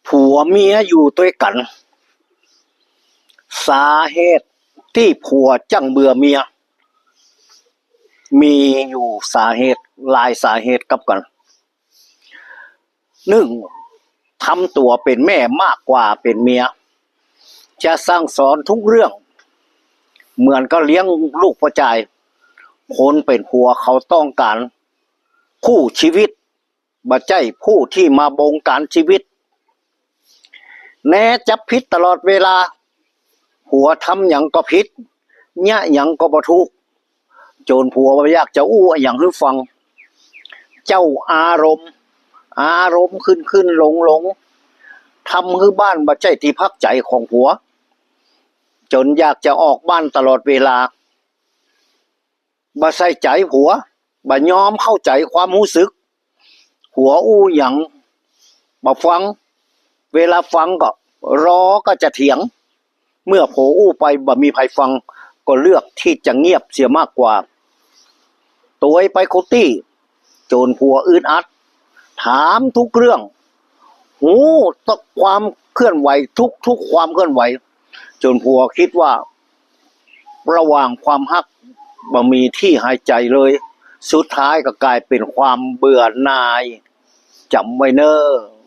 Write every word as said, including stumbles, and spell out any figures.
ผัวเมียอยู่ตวยกั๋น สาเหตุตี้ผัวจั่งเบื่อเมีย มีอยู่สาเหตุ หลายสาเหตุกับกั๋น นึ่ง ทำตั๋วเป๋นแม่มากกว่าเป๋นเมีย จะสั่งสอนทุกเรื่อง เหมือนกับเลี้ยงลูกป้อจาย คนเป๋นผัวเขาต้องก๋านคู่ชีวิต บ่ใจ้ผู้ตี้มาบงก๋านชีวิต แนะจับผิดตลอดเวลา ผัวทำหยังก็ผิด เยียะหยังก็บ่ถูก จ๋นผัวบ่อยากจะอู้อะหยังหื้อฟัง เจ้าอารมณ์ อารมณ์ขึ้นขึ้นลงลง ทำหื้อบ้านบ่ใจ้ตี้พักใจ๋ของผัว จ๋นอยากจะออกบ้านตลอดเวลา บ่ใส่ใจ๋ผัว บ่ยอมเข้าใจ๋ความฮู้สึก ผัวอู้หยังบ่ฟัง เวลาฟังก็รอก็จะเถียง เมื่อผัวอู้ไปบ่มีใผฟัง ก็เลือกตี้จะเงียบเสียมากกว่า ตวยไปกู้ตี้ จ๋นผัวอึดอัด ถามทุกเรื่อง ฮู้ตกความเคลื่อนไหว ทุกๆ ความเคลื่อนไหว จ๋นผัวกึ๊ดว่า ระหว่างความฮักบ่มีตี้หายใจ๋เลย สุดท้ายก็ก๋ายเป๋นความเบื่อหน่าย จ๋ำไว้เน่อ